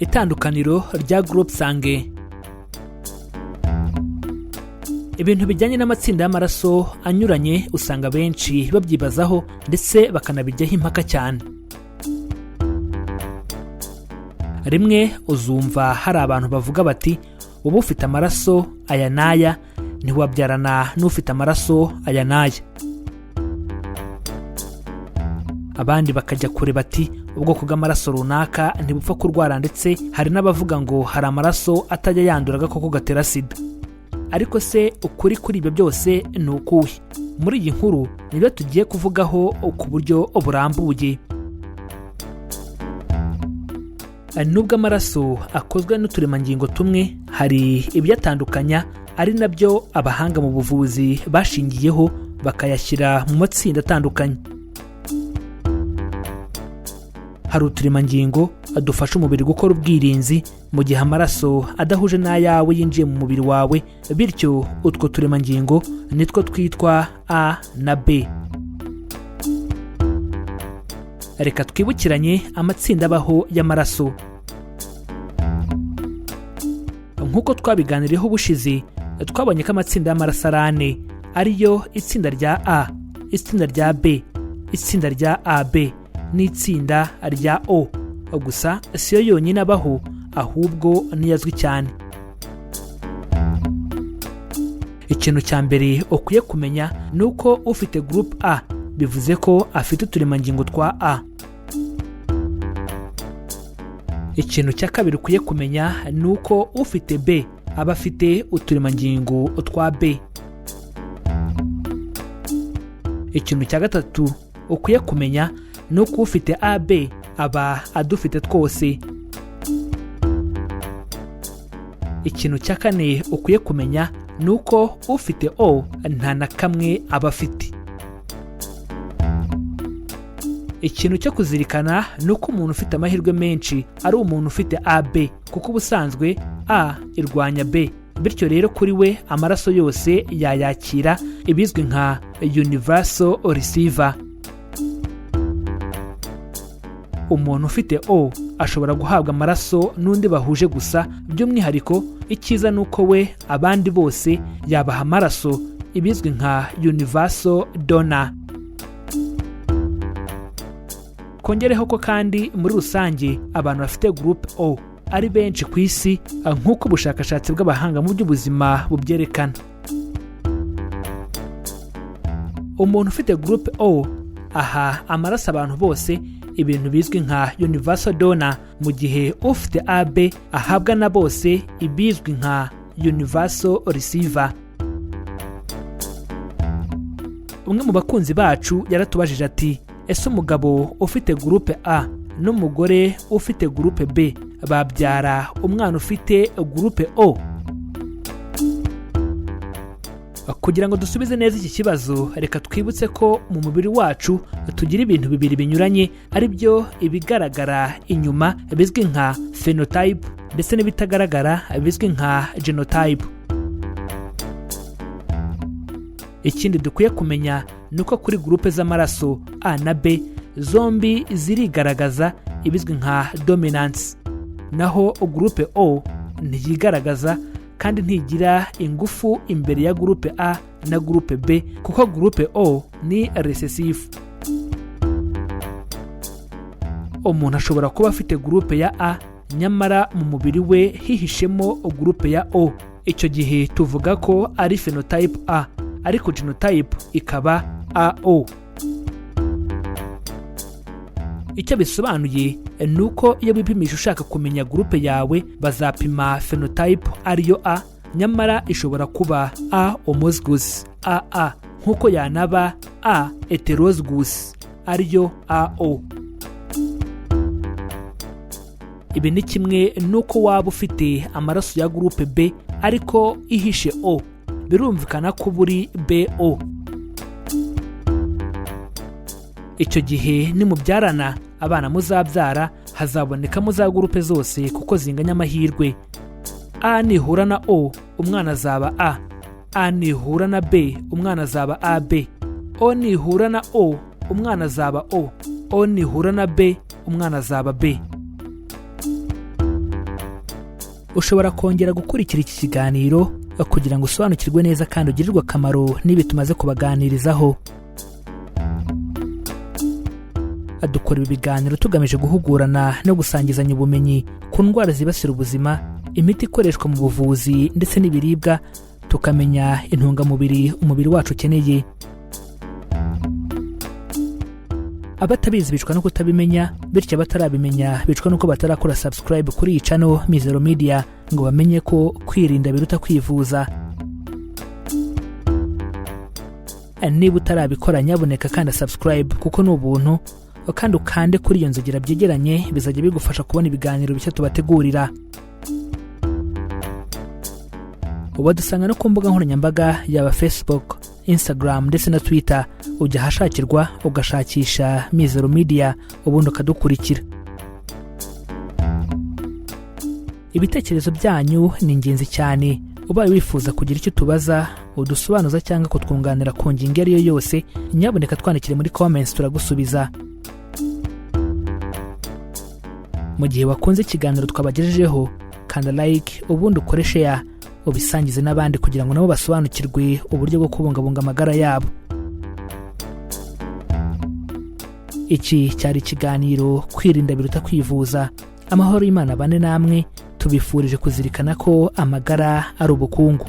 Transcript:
Itandukaniro rya groupe sanguin. Ibintu bijyanye n'amatsinda y'amaraso anyuranye usanga benshi babyibazaho ndetse bakanabijyaho impaka cyane. Rimwe uzumva hari abantu bavuga bati: "Uba ufite amaraso aya n'aya, ntiwabyarana n'ufite amaraso aya n'aya." Abandi bakajya kure bati: "Ubwoko bw'amaraso runaka ntibupfa kurwara," ndetse hari n'abavuga ngo hari amaraso atajya yandura agakoko gatera sida. Ariko se ukuri kuri ibyo byose ni ukuhe? Muri iyi nkuru nibyo tugiye kuvugaho ku buryo burambuye. Nubwo amaraso akozwe n'uturemangingo tumwe, hari ibiyatandukanya, ari nabyo abahanga mu buvuzi bashingiyeho bakayashyira mu matsinda atandukanye. Hari uturemangingo dufasha umubiri gukora ubwirinzi mu gihe amaraso adahuje n'ayawe yinjiye mu mubiri wawe, bityo utwo turemangingo nitwo twitwa A na B. Reka twibukiranye amatsinda abaho y'amaraso. Nk'uko twabiganiriyeho ubushize, twabonye ko amatsinda y'amaraso ari ane, ariyo itsinda rya A, itsinda rya B, itsinda rya AB n'itsinda rya O. Gusa siyo yonyine abaho, ahubwo niyo azwi cyane. Ikintu cya mbere ukwiye kumenya ni uko ufite groupe A bivuze ko afite uturemangingo twa A. Ikintu cya kabiri ukwiye kumenya ni uko ufite B aba afite uturemangingo twa B. Ikintu cya gatatu ukwiye kumenya ni uko ufite AB aba adufite twose. Ikintu cya kane ukwiye kumenya ni uko ufite O nta na kamwe aba afite. Ikintu cyo kuzirikana ni uko umuntu ufite amahirwe menshi ari umuntu ufite AB, kuko ubusanzwe A irwanya B, bityo rero kuri we amaraso yose yayakira, ibizwi nka universal receiver. Umuntu ufite O ashobora guhabwa amaraso n'undi bahuje gusa. By'umwihariko, icyiza ni uko we abandi bose yabaha amaraso, ibizwi nka universal donor. Twongereho ko kandi muri rusange abantu bafite groupe O ari benshi ku isi, nk'uko ubushakashatsi bw'abahanga mu by'ubuzima bubyerekana. Umuntu ufite groupe O aha amaraso abantu bose, ibintu bizwi nka universal donor, mu gihe ufite AB ahabwa na bose, ibizwi nka universal receiver. Umwe mu bakunzi bacu yaratubajije ati: "Ese umugabo ufite groupe A n'umugore ufite groupe B babyara umwana ufite groupe O?" Kugira ngo dusubize neza iki kibazo, reka twibutse ko mu mubiri wacu tugira ibintu bibiri binyuranye, ari byo ibigaragara inyuma bizwi nka phenotype ndetse n'ibitagaragara bizwi nka genotype. Ikindi dukwiye kumenya ni uko kuri groupe z'amaraso A na B zombi zirigaragaza, ibizwi nka dominance, naho groupe O ntiyigaragaza kandi ntigira ingufu imbere ya groupe A na groupe B, kuko groupe O ni recessive. Umuntu ashobora kuba afite groupe ya A nyamara mu mubiri we hihishemo groupe ya O. Icyo gihe tuvuga ko ari phenotype A, ariko genotype ikaba AO. Icyo bisobanuye ni uko iyo wipimisha ushaka kumenya groupe yawe, bazapima phenotype ariyo A, nyamara ishobora kuba A homozygous AA, nk'uko yanaba A heterozygous ariyo AO. Ibi ni kimwe n'uko waba ufite amaraso ya groupe B ariko ihishe O, birumvikana ko uba uri BO. Icyo gihe nimubyarana, abana muzabyara hazabonekamo za groupe zose kuko zinganya amahirwe. A nihura na O, umwana azaba A. A nihura na B, umwana azaba AB. O nihura na O, umwana azaba O. O nihura na B, umwana azaba B. Ushobora kongera gukurikira iki kiganiro kugira ngo usobanukirwe neza kandi ugirirwe akamaro n'ibi tumaze kubaganirizaho. Dukora ibi biganiro tugamije guhugurana no gusangizanya ubumenyi ku ndwara zibasira ubuzima, imiti ikoreshwa mu buvuzi ndetse n'ibiribwa, tukamenya intungamubiri umubiri wacu ukeneye. Abatabizi bicwa no kutabimenya, bityo abatarabimenya bicwa nuko batarakora subscribe kuri iyi channel Mizero Media ngo bamenye ko kwirinda biruta kwivuza. Niba utarabikora, nyabuneka kanda subscribe kuko ni ubuntu, kandi ukande kuri iyo nzogera byegeranye, bizajya bigufasha kubona ibiganiro bishya tubategurira. Ubadusanga no ku mbuga nkoranyambaga, yaba Facebook, Instagram ndetse na Twitter. Ujya ahashakirwa ugashakisha Mizero Media, ubundi ukadukurikira. Ibitekerezo byanyu ni ingenzi cyane. Ubaye wifuza kugira icyo utubaza, udusobanuza cyangwa kutwunganira ku ngingo iyo ari yo yose, nyabuneka twandikire muri comments, turagusubiza. Mu gihe wakunze ikiganiro twabagejejeho, kanda like, ubundi ukore share, ubisangize n'abandi kugira ngo nabo basobanukirwe uburyo bwo kubungabunga amagara yabo. Iki cyari ikiganiro Kwirinda biruta kwivuza. Amahoro y'Imana bane namwe. Tubifurije kuzirikana ko amagara ari ubukungu.